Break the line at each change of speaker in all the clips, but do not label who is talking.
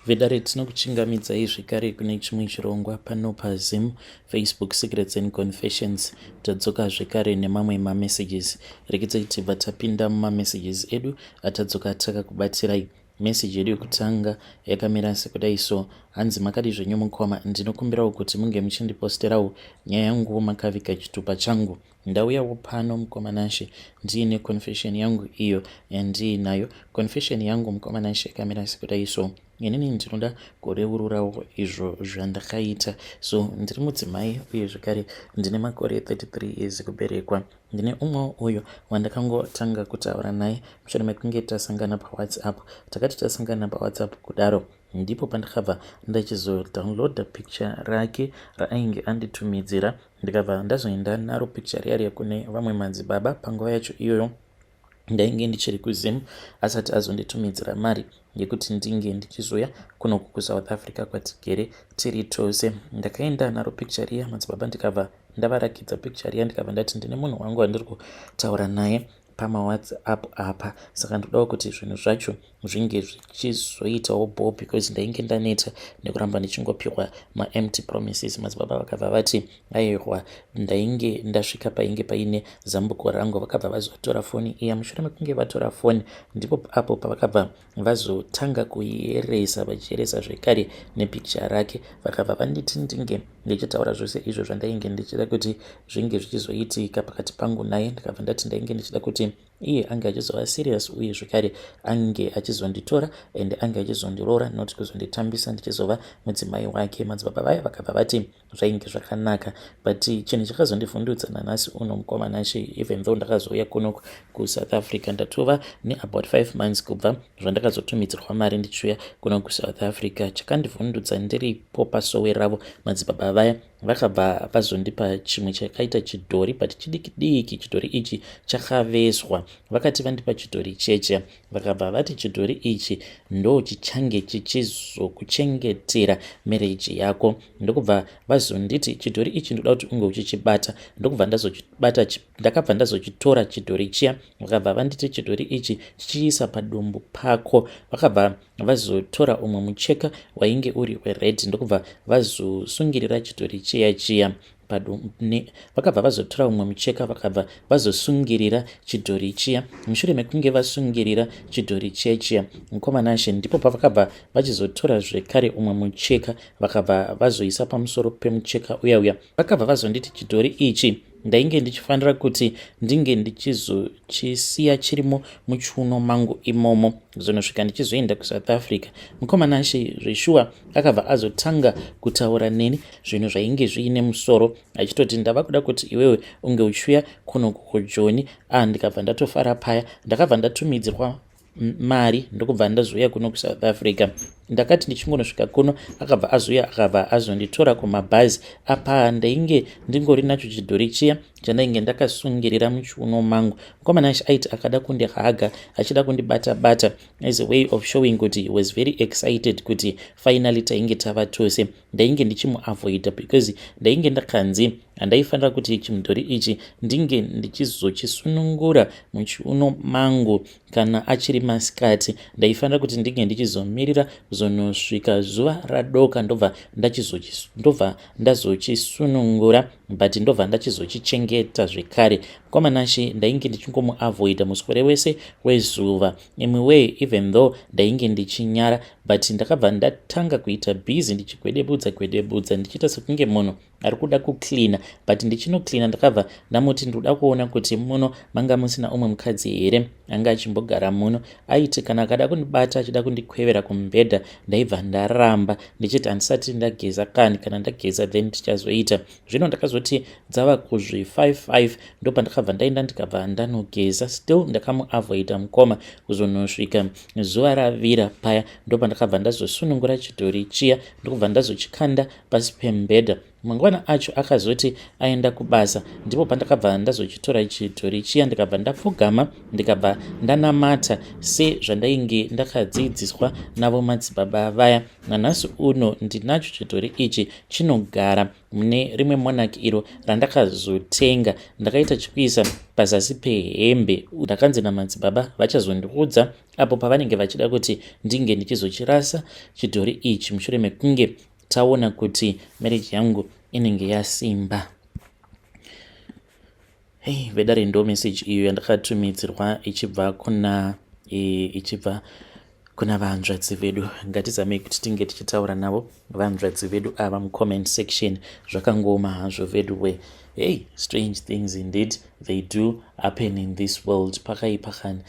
Vedare, tinokuchingamidzai zvekare kune chimwe chirongwa pano paZim Facebook Secrets and Confessions. Tadzoka zvekare nemamwe mamessages. Rekedzai tibva tapinda mumamessages edu atadzoka takakubatsirai. Meseji yedu yekutanga yakamira sekudai so: Hanzi, "Makadi zvenyu mukoma? Ndinokumbirawo kuti munge muchindiposterawo nyaya yangu makaviga chitupa changu. Ndauyawo pano, mukoma Nashe, ndiine confession yangu iyo yandiinayo. Confession yangu, mukoma Nashe, yakamira sekudai so: inini ndinoda kureururawo izvo zvandakaita. So ndiri mudzimai uye zvekare ndine makore 33 years kuberekwa. Ndine umwe uyo wandakangotanga kutaura naye mushure mekunge tasangana paWhatsApp. Takati tasangana paWhatsApp kudaro, ndipo pandakabva ndachizodownloada picture rake raainge anditumidzira, ndikabva ndazoenda naro picture riya riya kune vamwe madzibaba. Panguva yacho iyoyo ndainge ndichiri kuZim asati azonditumidzira mari yekuti ndinge ndichizoya kunoku kuSouth Africa kwatigere tiri tose. Ndakaenda naro picture riya, madzibaba, ndikabva ndavarakidza picture riya, ndikabva ndati ndine munhu wangu wandiri kutaura naye pamaWhatsApp apa, saka ndodawo kuti zvinhu zvacho zvinge zvichizoitawo bo because ndainge ndaneta nekuramba ndichingopiwa maempty promises. Madzibaba vakabva vati aiwa, ndainge ndasvika painge paine zambuko rangu. Vakabva vazotora foni iya. Mushure mekunge vatora foni, ndipo apo pavakabva vazotanga kuieresa, vachieresa zvekare nepicture rake. Vakabva vanditi ndinge ndichitaura zvose izvo zvandainge ndichida kuti zvinge zvichizoitika pakati pangu naye. Ndikabva ndati ndainge ndichida kuti iye ange achizova serious uye zvekare ange achizonditora and ange achizondiroora, not kuzonditambisa ndichizova mudzimai wake. Madzibaba vaya vakabva vati zvainge zvakanaka, but chinhu chakazondivhundutsa nanhasi uno, mukoma Nashe, even though ndakazouya kuno kuSouth Africa, ndatova neabout 5 months kubva zvandakazotumidzirwa mari ndichiuya kuno kuSouth Africa, chakandivhundutsa ndiripo pasowe ravo, madzibaba vaya vakabva vazondipa chimwe chakaita chidhori, but chidiki diki. Chidhori ichi chakavezwa. Vakati vandipa chidhori cheche, vakabva vati chidhori ichi ndo chichange chichizokuchengetera marriage yako. Ndokubva vazonditi chidhori ichi ndoda kuti unge uchichibata. Ndokubva ndazochibata, ndakabva ndazochitora chidhori chiya. Vakabva vanditi chidhori ichi chichiisa padumbu pako. Vakabva vazotora umwe mucheka wainge uri wered, ndokubva vazosungirira chidhori chiya chiya. Vakabva vazotora umwe mucheka, vakabva vazosungirira chidhori chiya. Mushure mekunge vasungirira chidhori chiya chiya, mukoma Nashe, ndipo pavakabva vachizotora zvekare umwe mucheka, vakabva vazoisa pamusoro pemucheka uya uya. Vakabva vazonditi chidhori ichi ndainge ndichifanira kuti ndinge ndichizochisiya chirimo muchiuno mangu imomo kuzonosvika ndichizoenda kuSouth Africa. Mukoma Nashe, zveshuwa akabva azotanga kutaura neni zvinhu zvainge zviine musoro, achitoti ndava kuda kuti iwewe unge uchiuya kuno kuJoni. A, ndikabva ndatofara paya. Ndakabva ndatumidzirwa mari, ndokubva ndazouya kuno kuSouth Africa. Ndakati ndichingonosvika kuno, akabva azouya, akabva azonditora kumabhazi. Apa ndainge ndingori nacho chidhori chiya chandainge ndakasungirira muchiuno mangu. Mukoma Nashe, aiti akada kundihaga, achida kundibata bata as a way of showing kuti he was very excited kuti finally tainge tava tose, ndainge ndichimuavoida because ndainge ndakanzi handaifanira kuti chimudhori ichi ndinge ndichizochisunungura muchiuno mangu kana achiri masikati. Ndaifanira kuti ndinge ndichizomirira kuzonosvika zuva radoka, ndobva ndazochisunungura, but ndobva ndachizochichengeta zvekare. Mukoma Nashe, ndainge ndichingomuavoida muswere wese wezuva. Imwe way, even though ndainge ndichinyara, but ndakabva ndatanga kuita busy ndichigwedebudza gwedebudza, ndichiita sekunge munhu ari kuda kucleana, but ndichinocleana, ndakabva ndamuti ndoda kuona kuti muno manga musina umwe mukadzi here anga achimbogara muno. Aiti kana akada kundibata achida kundikwevera kumubhedha, ndaibva ndaramba ndichiti handisati ndageza kani, kana ndageza then tichazoita zvino. Ndakazoti dzava kuzvi55, ndopandakabva ndaenda, ndikabva ndanogeza. Still ndakamuavoida, mukoma, kuzonosvika zuva ravira paya. Ndopandakabva ndazosunungura chidhori chiya, ndokubva ndazochikanda pasi pemubhedha. Mangwana acho akazoti aenda kubasa, ndipo pandakabva ndazochitora chidhori chiya, ndikabva ndapfugama, ndikabva ndanamata sezvandainge ndakadzidziswa navo madzibaba vaya. Nanhasi uno ndinacho chidhori ichi, chinogara mune rimwe monarch iro randakazotenga, ndakaita chikuisa pazasi pehembe. Ndakanzi namadzibaba vachazondiudza apo pavanenge vachida kuti ndinge ndichizochirasa chidhori ichi mushure mekunge taona kuti marriage yangu inenge yasimba. Hey, vedare, ndo message iyo yandakatumidzirwa ichibva kuna ichibva kuna vanzvadzi vedu. Ngatizamei kuti tinge tichitaura navo vanzvadzi vedu ava mucomment section. Zvakangooma hazvo vedu we. Hey, strange things indeed, they do happen in this world. Pakaipa kani.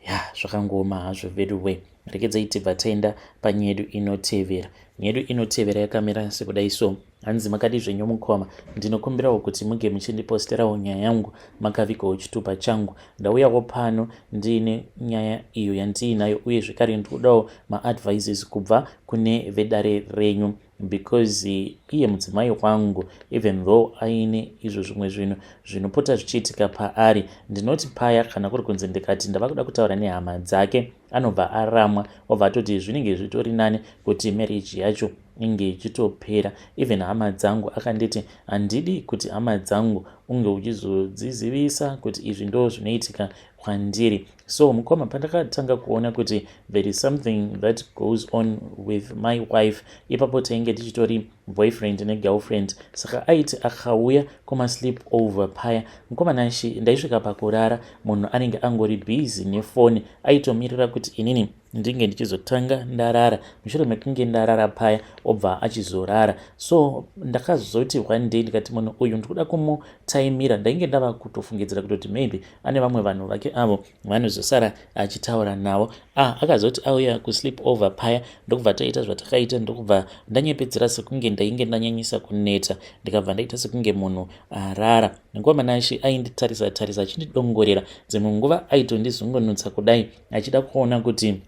Ya, zvakangooma hazvo vedu we. Regedzai tibva taenda panyedu inotevera. Nyedu inotevera yakamira sekudai so. Hanzi, "Makadi zvenyu mukoma? Ndinokumbirawo kuti muge muchindiposterawo nyaya yangu makavigawo chitupa changu. Ndauyawo pano ndiine nyaya iyo yandiinayo, uye zvekare ndikudawo maadvices kubva kune vedare renyu, because iye mudzimai wangu, even though aine izvo zvimwe zvinhu zvinopota zvichiitika paari, ndinoti paya kana kuri kunzi ndikati ndava kuda kutaura nehama dzake, anobva aramwa, obva atoti zvinenge zvitori nani kuti marriage yacho inge ichitopera. Even hama dzangu, akanditi handidi kuti hama dzangu unge uchizodzizivisa kuti izvi ndo zvinoitika kwandiri. So mukoma, pandakatanga kuona kuti there is something that goes on with my wife, ipapo tainge tichitori boyfriend negirlfriend. Saka aiti akauya kumasleep over paya, mukoma Nashi, ndaisvika pakurara munhu anenge angori busy nefoni. Aitomirira kuti inini ndinge ndichizotanga ndarara. Mushure mekunge ndarara paya, obva achizorara. So ndakazoti one day ndikati munhu uyu ndikuda kumutaimira. Ndainge ndava kutofungidzira kutoti maybe ane vamwe vanhu vake avo vanozosara achitaura navo. Ah, akazoti auya kusleep over paya, ndokubva taita zvatakaita, ndokubva ndanyepedzera sekunge ndainge ndanyanyisa kuneta, ndikabva ndaita sekunge munhu arara. Nguva Nashi ainditarisa tarisa, achindidongorera. Dzimwe nguva aitondizungunutsa kudai, achida kuona kuti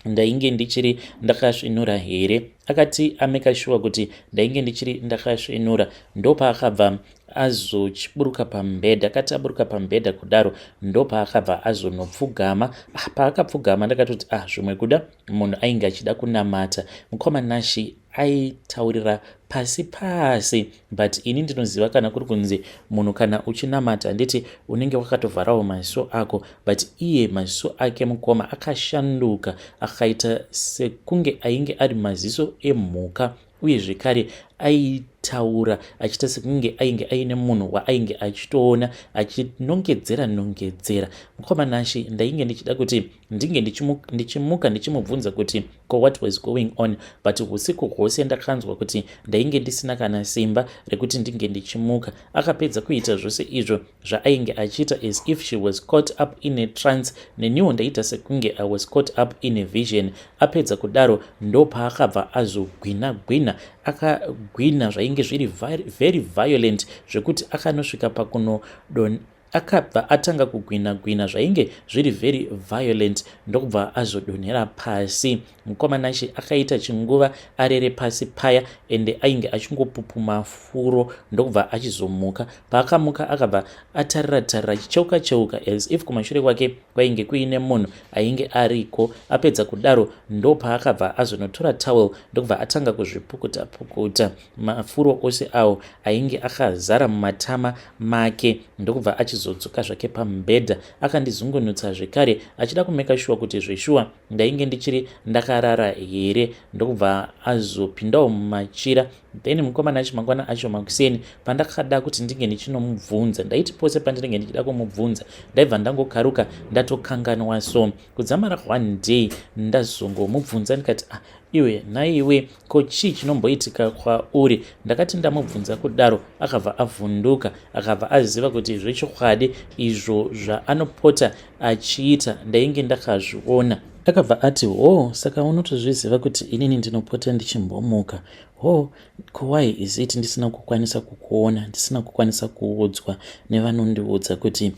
ndainge ndichiri ndakasvinura here. Akati ameka sure kuti ndainge ndichiri ndakasvinura, ndopaakabva azochiburuka pamubhedha. Akati aburuka pamubhedha kudaro, ndopaakabva azonopfugama. Ah, paakapfugama ndakatoti, ah, zvimwe kuda munhu ainge achida kunamata. Mukoma Nashi, aitaurira pasi pasi, but ini ndinoziva kana kuri kunzi munhu kana uchinamata, handiti unenge wakatovharawo maziso ako? But iye maziso ake, mukoma, akashanduka, akaita sekunge ainge ari maziso emhuka. Uye zvekare aitaura achiita sekunge ainge aine munhu waainge achitoona, achinongedzera nongedzera. Mukoma Nashi, ndainge ndichida kuti ndinge ndichimuka ndichimubvunza kuti ko what was going on, but usiku hwose ndakanzwa kuti ndainge ndisina kana simba rekuti ndinge ndichimuka. Akapedza kuita zvose izvo zvaainge achiita as if she was caught up in a trance. Neniwo ndaita sekunge I was caught up in a vision. Apedza kudaro, ndopaakabva azogwina gwina. Akagwina zvainge zviri very violent, zvekuti akanosvika pakunodon akabva atanga kugwina gwina zvainge zviri very violent, ndokubva azodonhera pasi. Mukoma Nashi, akaita chinguva arere pasi paya, ende ainge achingopupuma furo, ndokubva achizomuka. Paakamuka, akabva atarira tarira, achicheuka cheuka as if kumashure kwake kwainge kuine munhu ainge ariko. Apedza kudaro, ndopaakabva azonotora towel, ndokubva atanga kuzvipukuta pukuta mafuro ose awo ainge akazara mumatama make, ndokubva achizodzoka zvake pamubhedha. Akandizungunutsa zvekare, achida kumeka sure kuti zveshuwa ndainge ndichiri ndakarara here, ndokubva azopindawo mumachira. Then mukomana acho, mangwana acho makuseni, pandakada kuti ndinge ndichinomubvunza, ndaiti pose pandinenge ndichida kumubvunza, ndaibva ndangokaruka ndatokanganwa. So kudzamara one day ndazongomubvunza, ndikati, "Ah, iwe naiwe, ko chii chinomboitika kwauri?" Ndakati ndamubvunza kudaro, akabva avhunduka, akabva aziva kuti zvechokwadi izvo zvaanopota achiita ndainge ndakazviona. Akabva ati, "Ho, saka unotozviziva kuti inini ndinopota ndichimbomuka? Ho, ko why is it ndisina kukwanisa kukuona, ndisina kukwanisa kuudzwa nevanondiudza kuti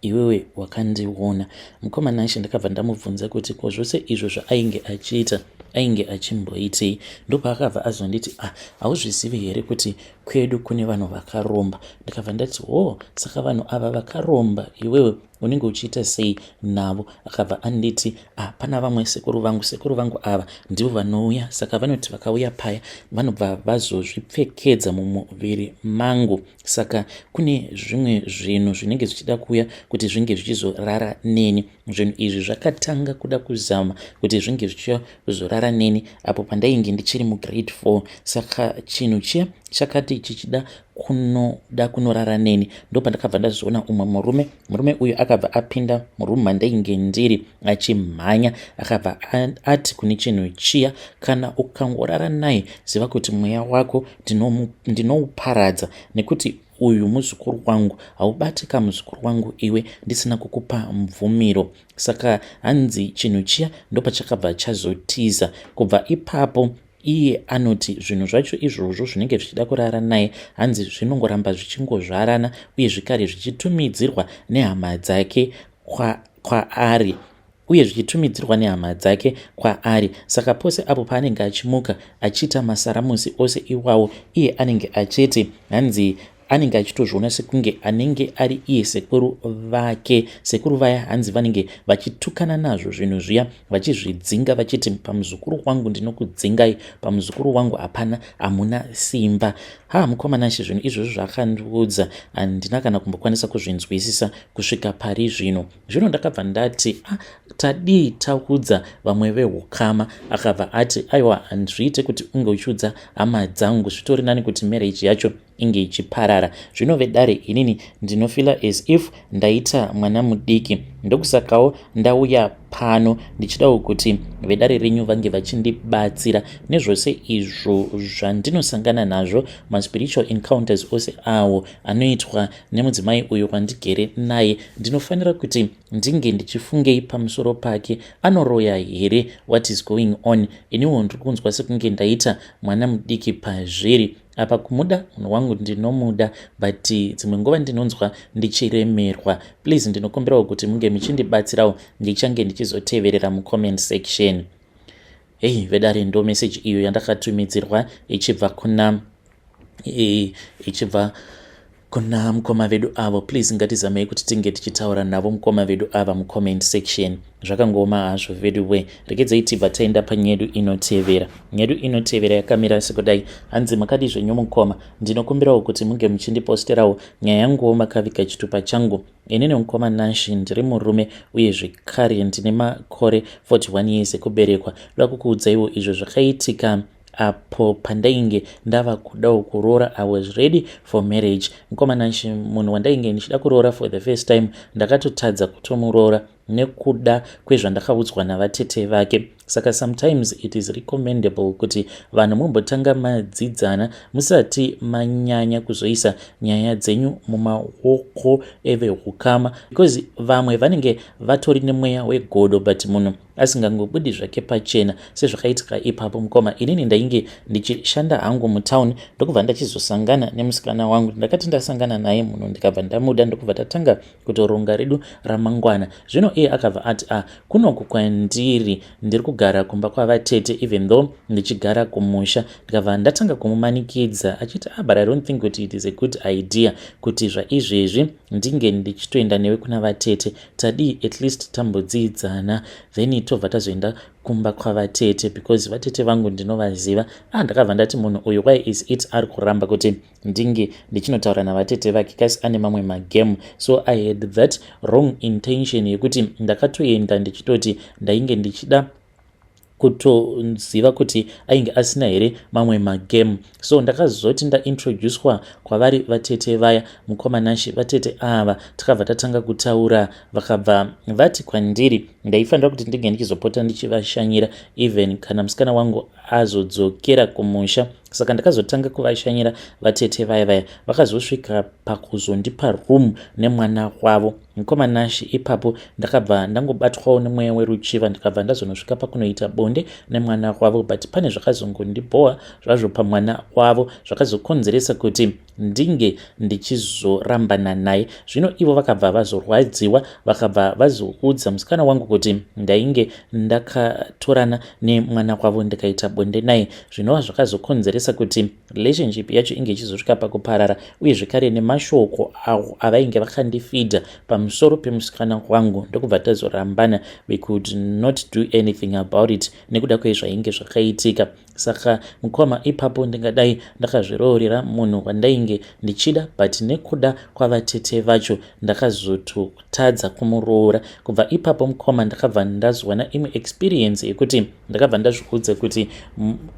iwewe wakandiona?" Mukoma Nashi, ndakabva ndamubvunza kuti ko zvose izvo zvaainge achiita Ainge achimboitei? Ndopaakabva azonditi, ah, hauzvizivi here kuti kwedu kune vanhu vakaromba? Ndikabva ndati, ho, saka vanhu ava vakaromba, iwewe unenge uchiita sei navo? Akabva anditi, ah, pana vamwe sekuru vangu, sekuru vangu ava ndivo vanouya, saka vanoti vakauya paya vanobva vazozvipfekedza mumuviri mangu, saka kune zvimwe zvinhu zvinenge zvichida kuuya kuti zvinge zvichizorara neni. Zvinhu izvi zvakatanga kuda kuzama kuti zvinge zvichiya kuzorara neni apo pandainge ndichiri mugrade 4. Saka chinhu chiya chakati chichida kunoda kunorara neni, ndopandakabva ndazoona umwe murume. Murume uyu akabva apinda murumu mandainge ndiri achimhanya, akabva ati kune chinhu chiya, kana ukangorara naye, ziva kuti mweya wako ndinouparadza, nekuti uyu muzukuru wangu, haubati kamuzukuru wangu iwe ndisina kukupa mvumiro. Saka hanzi chinhu chiya ndopachakabva chazotiza. Kubva ipapo, iye anoti zvinhu zvacho izvozvo zvinenge zvichida kurara naye, hanzi zvinongoramba zvichingozvarana uye zvikare zvichitumidzirwa nehama dzake kwaari, uye zvichitumidzirwa nehama dzake kwaari. Saka pose apo paanenge achimuka achiita masaramusi ose iwawo, iye anenge achiti, hanzi anenge achitozviona sekunge anenge ari iye sekuru vake. Sekuru vaya hanzi vanenge vachitukana nazvo zvinhu zviya, vachizvidzinga, vachiti, pamuzukuru wangu ndinokudzingai, pamuzukuru wangu hapana, hamuna simba. Ha, mukoma Nashe, zvinhu izvozvo zvakandiudza handina kana kumbokwanisa kuzvinzwisisa kusvika pari zvino. Zvino ndakabva ndati, ah, tadii taudza vamwe veukama? Akabva ati, aiwa, handizviite kuti unge uchiudza hama dzangu, zvitori nani kuti marriage yacho inge ichiparara. Zvino vedare, inini ndinofeela as if ndaita mwana mudiki, ndokusakawo ndauya pano ndichidawo kuti vedare renyu vange vachindibatsira nezvose izvo zvandinosangana nazvo, maspiritual encounters ose awo anoitwa nemudzimai uyu wandigere naye. Ndinofanira kuti ndinge ndichifungei pamusoro pake? Anoroya here? What is going on? Iniwo ndiri kunzwa sekunge ndaita mwana mudiki pazviri apa. Kumuda munhu wangu ndinomuda, but dzimwe nguva ndinonzwa ndichiremerwa. Please, ndinokumbirawo kuti munge muchindibatsirawo. Ndichange ndichizoteverera mucomment section. Hei vedare, ndo message iyo yandakatumidzirwa ichibva kuna mukoma vedu avo. Please, ngatizamei kuti tinge tichitaura navo mukoma vedu ava mucomment section. Zvakangoma hazvo vedu we. Regedzei tibva taenda panyedu inotevera. Nyedu inotevera yakamira sekudai. Hanzi, makadi zvenyu mukoma? Ndinokumbirawo kuti munge muchindiposterawo nyaya yanguwo makaviga chitupa changu. Inini mukoma Nashi ndiri murume uye zvekare ndine makore 41 years ekuberekwa. Ndoda kukuudzaiwo izvo zvakaitika apo pandainge ndava kudawo kuroora. I was ready for marriage, mukoma Nashi. Munhu wandainge ndichida kuroora for the first time, ndakatotadza kutomuroora nekuda kwezvandakaudzwa navatete vake. Saka sometimes it is recommendable kuti vanhu mumbotanga madzidzana musati manyanya kuzoisa nyaya dzenyu mumaoko evehukama, because vamwe vanenge vatori nemweya wegodo, but munhu asingangobudi zvake pachena sezvakaitika ipapo. Mukoma, inini ndainge ndichishanda hangu mutauni, ndokubva ndachizosangana nemusikana wangu. Ndakati ndasangana naye munhu, ndikabva ndamuda, ndokubva tatanga kutoronga redu ramangwana. Zvino iye akabva ati, a ah, kunoku kwandiri ndiri kugara kumba kwavatete, even though ndichigara kumusha. Ndikabva ndatanga kumumanikidza achiti, ah, but I don't think kuti it is a good idea kuti zvaizvezvi ndinge ndichitoenda newe kuna vatete. Tadii at least tambodzidzana, then tobva tazoenda kumba kwavatete, because vatete vangu ndinovaziva. Ah, ndakabva ndati, munhu uyu, why is it ari kuramba kuti ndinge ndichinotaura navatete vake? Kasi ane mamwe magame? So I had that wrong intention yekuti ndakatoenda ndichitoti ndainge ndichida kutoziva kuti ainge asina here mamwe magame. So ndakazoti ndaintroducwa kwavari vatete vaya, mukoma Nashi, vatete ava takabva tatanga kutaura. Vakabva vati kwandiri ndaifanira kuti ndinge ndichizopota ndichivashanyira even kana musikana wangu azodzokera kumusha. Saka ndakazotanga kuvashanyira vatete vaya vaya. Vakazosvika pakuzondipa room nemwana wavo, mukoma Nashi. Ipapo ndakabva ndangobatwawo nemweya weruchiva, ndikabva ndazonosvika pakunoita bonde nemwana wavo. But pane zvakazongondibhowa zvazvo pamwana wavo, zvakazokonzeresa kuti ndinge ndichizorambana naye. Zvino ivo vakabva vazorwadziwa, vakabva vazoudza musikana wangu kuti ndainge ndakatorana nemwana wavo ndikaita bonde naye, zvinova zvakazokonzeresa kuti relationship yacho inge ichizosvika pakuparara, uye zvekare nemashoko awo avainge vakandifidha pamusoro pemusikana wangu, ndokubva tazorambana. We could not do anything about it nekuda kwezvainge zvakaitika. Saka mukoma, ipapo ndingadai ndakazviroorera munhu wandainge ndichida, but nekuda kwavatete vacho ndakazototadza kumuroora. Kubva ipapo, mukoma, ndakabva ndazowana imwe experience yekuti ndakabva ndazviudza kuti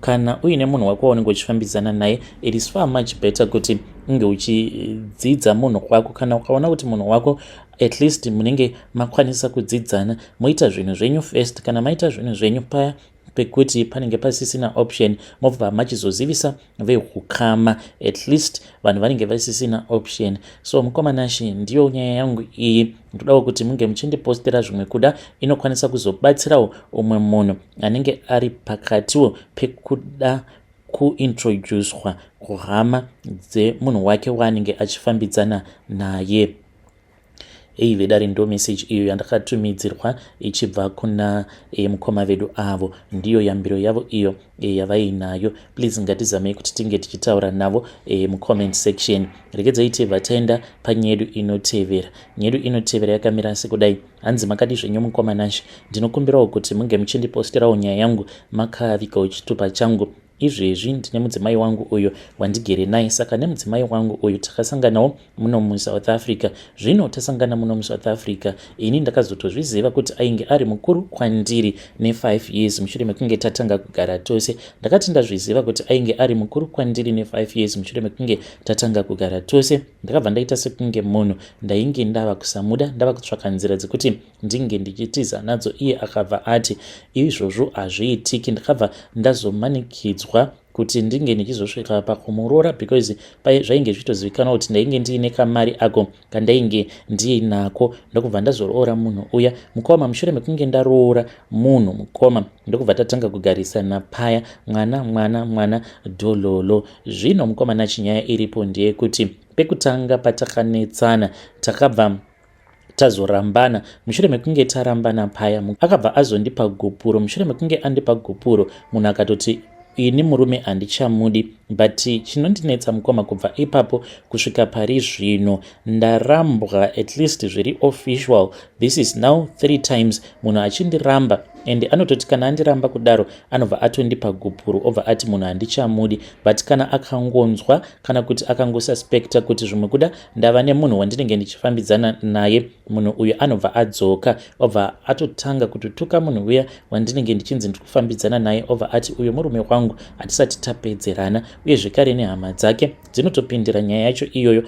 kana uine munhu wako waunenge uchifambidzana naye, it is far much better kuti unge uchidzidza munhu wako. Kana ukaona kuti munhu wako at least munenge makwanisa kudzidzana, moita zvinhu zvenyu first. Kana maita zvinhu zvenyu paya pekuti panenge pasisina option, mobva machizozivisa veukama. At least vanhu vanenge vasisina option. So mukoma Nashe, ndiyo nyaya yangu iyi. Ndodawo kuti munge muchindipostera zvimwe, kuda inokwanisa kuzobatsirawo umwe munhu anenge ari pakatiwo pekuda kuintroducwa kuhama dzemunhu wake waanenge achifambidzana naye. Ei vedare, ndo message iyo yandakatumidzirwa ichibva kuna mukoma vedu avo. Ndiyo yambiro yavo iyo yavainayo. Please, ngatizamei kuti tinge tichitaura navo mucomment section. Regedzai tibva taenda panyedu inotevera. Nyedu inotevera yakamira sekudai. Hanzi, "Makadi zvenyu mukoma Nashe? Ndinokumbirawo kuti munge muchindiposterawo nyaya yangu makavigawo chitupa changu. Izvezvi ndine mudzimai wangu uyu wandigere naye. Saka nemudzimai wangu uyu takasanganawo muno muSouth Africa. Zvino tasangana muno muSouth Africa, ini ndakazotozviziva kuti ainge ari mukuru kwandiri ne5 years mushure mekunge tatanga kugara tose. Ndakati ndazviziva kuti ainge ari mukuru kwandiri ne5 years mushure mekunge tatanga kugara tose, ndakabva ndaita sekunge munhu ndainge ndava kusamuda, ndava kutsvaka nzira dzekuti ndinge ndichitiza nadzo. Iye akabva ati izvozvo hazviitiki. Ndakabva ndazomanikidzwa kuti ndinge ndichizosvika pakumuroora because zvainge zvichitozivikanwa kuti ndainge ndiine kamari ako kandainge ndiinako. Ndokubva ndazoroora munhu uya, mukoma. Mushure mekunge ndaroora munhu, mukoma, ndokubva tatanga kugarisana paya, mwana, mwana, mwana dhololo. Zvino mukoma nachinyaya iripo ndeyekuti pekutanga patakanetsana, takabva tazorambana. Mushure mekunge tarambana paya, akabva azondipa gupuro. Mushure mekunge andipa gupuro, munhu akatoti ini murume handichamudi. But chinondinetsa, mukoma, kubva ipapo kusvika pari zvino ndarambwa at least zviri official. This is now three times munhu achindiramba, and anototi kana andiramba kudaro, anobva atondipa gupuro, obva ati munhu handichamudi. But kana akangonzwa kana kuti akangosuspecta kuti zvimwe kuda ndava nemunhu wandinenge ndichifambidzana naye, munhu uyu anobva adzoka, obva atotanga kutotuka munhu uya wandinenge ndichinzi ndiri kufambidzana naye, obva ati uyu murume wangu, hatisati tapedzerana. Uye zvekare nehama dzake dzinotopindira nyaya yacho iyoyo,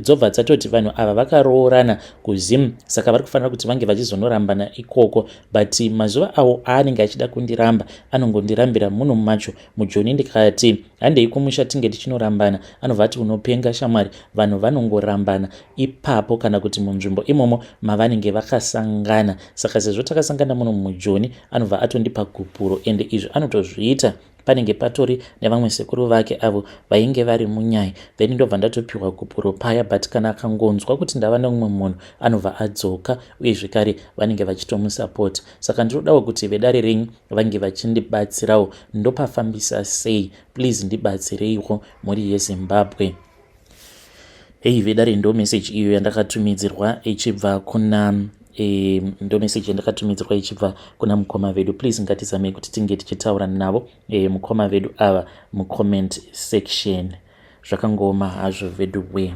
dzobva dzatoti vanhu ava vakaroorana kuZim, saka vari kufanira kuti vange vachizonorambana ikoko. But mazuva awo aanenge achida kundiramba, anongondirambira muno macho muJoni. Ndikati handei kumusha tinge tichinorambana, anobva ati unopenga shamwari, vanhu vanongorambana ipapo kana kuti munzvimbo imomo mavanenge vakasangana. Saka sezvo takasangana muno muJoni, anobva atondipa gupuro, ende izvi anotozviita panenge patori nevamwe sekuru vake avo vainge vari munyaya. Then ndobva ndatopiwa gupuro paya. But kana akangonzwa kuti ndava nemumwe munhu, anobva adzoka, uye zvekare vanenge vachitomusapota. Saka ndinodawo kuti vedare renyu vange vachindibatsirawo. Ndopafambisa sei? Please, ndibatsireiwo, mhuri yeZimbabwe." Hei vedare, ndo message iyo yandakatumidzirwa ichibva kuna ndo message yandakatumidzirwa ichibva kuna mukoma vedu. Please, ngatizamei kuti tinge tichitaura navo mukoma vedu ava mucomment section. Zvakangoma hazvo vedu we.